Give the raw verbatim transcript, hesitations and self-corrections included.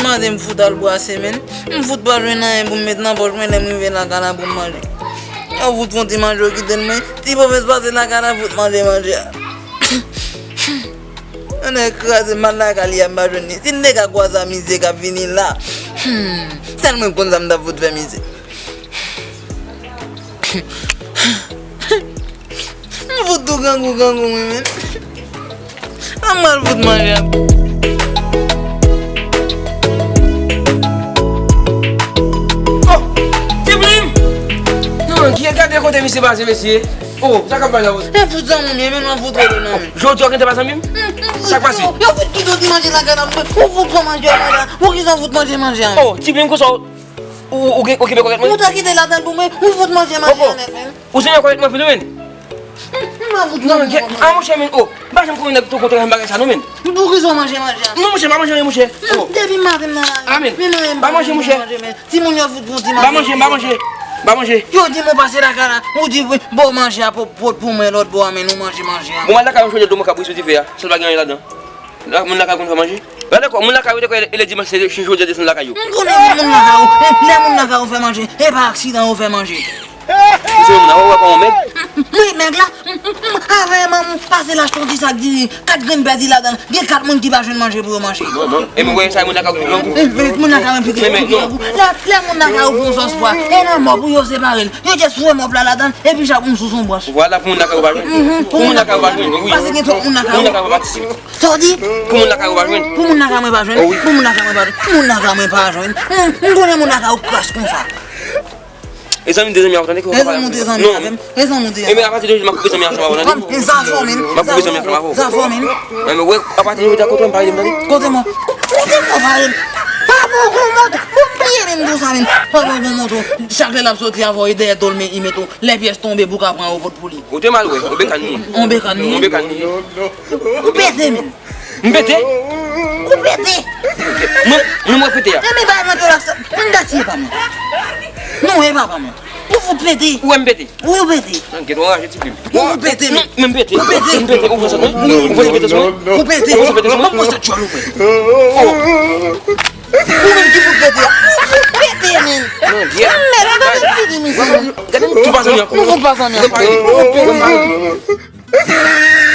Mande m fout al bwase, menn. M fout pa jwenn anyen pou m met nan pòch mwen lè m rive lakay la pou m manje. Yo fout fè yon ti manje, yo kite l, men ti pwofes pase lakay la, fout manje manje a. Ann kraze mal lakay li a, m pa jwenn li. Si m te ka kwè sa mizè k ap vini la. Hmm, sèl mwen k konn sa m t ap fout fè mizè. M fout tou grangou grangou mwen menm. An m al fout manje a. Oh, Tiblim! Non, ki gade kote misye pase, mesye. Oh, sa k ap bay la, oh? E fout zanmi m ye, men m an fout rele nan men. Jodi a w gentan pa zanmi m? Sa k pase? Yo fout kite w di manje lakay la, ou fout pran manje a, manje a. Poukisa w fout manje manje a? Oh, Tiblim, konsa w, ou, ou, ou kenbe kòkèt mwen? Ou ta kite ladann pou mwen, ou fout manje manje a nèt, men. Ou se nèg kòrèk anpil wi, menn. M pa fout non, non, non, a monchè, menn, oh, m pa janm konnen nèg tou kontre m bagay sa non, menn. Poukisa w manje manje a? Non, monchè, m pa manje anyen, monchè. Oh. Depi maten m nan lari. Ah, menn. Pa manje, monchè. Timoun yo fout pou ti manje. M pa manje, m pa manje. M pa manje. Yo di m ou pase lakay la, ou di wi, bon, manje a pou, pou, pou mwen lòt bò a, menn, ou manje manje a. Bon, m al lakay ou, chonje dlo mwen ka bouyi sou dife a, san pa gen anyen ladan. La, moun lakay ou konn fè manje? Gade kò, moun lakay ou te kwè e lè dimanch se, se jodi a desann lakay yo. M konnen moun lakay ou, lè moun lakay ou fè manje, e pa aksidan yo fè manje. Misye moun nan, ou wè kòman mèg? Wi, mèg la, avè manman pase l achte yon ti sak diri, kat grenn pèdi ladan l, gen kat moun ki pa jwenn manje pou yo manje. Non, non. E mwen wè sa moun lakay ou pi grangou. Moun lakay mwen pi grangou. Lè, lè moun lakay ou fè yon sòs pwa, e nan mòp ou yo separe l. Yo just foure mòp la ladan l, epi chak moun sou son branch. Vwala, pou moun lakay ou pa jwenn. Pou moun lakay ou pa jwenn, wi. Paske gen twòp moun lakay ou. Pou moun lakay ou pa patisipe. Sa w di? Pou moun lakay ou pa jwenn. Pou moun lakay mwen pa jwenn. Oh, wi. Pou moun lakay mwen pa jwenn. Pou moun lakay mwen pa jwenn. M, m konnen moun lakay ou kras konsa. E zanmi m, de zanmi avè w, tande, ki w pa pale avè m. E zanmi m, de zanmi avè m. E zanmi m, de zanmi avè w. E men apati de jodi, m ap koupe zanmi ansanm avè w, tande. Zafòmin. M ap koupe zanmi ansanm avè w. Zafòmin. Mwen, mwen, apati de jodi a, kote w pa rele m, tande. Kote mwen? Kote mwen pa rele m? Pa bon gon moto. Bon, bliye menm tou sa menm. Pa bon gon moto. Chak lè l ap soti avè w, e dèyè do l men i met ou. Lè pyès tonbe pou w ka pran yo pot pou li. Ou te mal wè, on bekàn li ye. On bekàn li ye? On bekàn li ye. Ou pete menm. M pete? Ou pete. Mwen, mwen, mwen pete a. E men bagay mwen te la sa. Moun dati e pa mwen. Non, e pa pa mwen. Ou fout pete. Ou wè m pete? Wi, ou pete. Nan, gen anraje ti plim. Ou pete menm. Mwen m pete. Ou pete. M pete, ou pran sòt mwen? Ou pete sou mwen? Ou pete. Ou pete sou mwen? Ou pran sòt djòl ou mwen? Oh. Ou menm ki fout pete a. Ou fout pete menm. Non, yeah. Mèt, gade ti plim isit. Gade nou tou pa zanmi ankò. Nou fout pa zanmi ankò. Nou fout pete.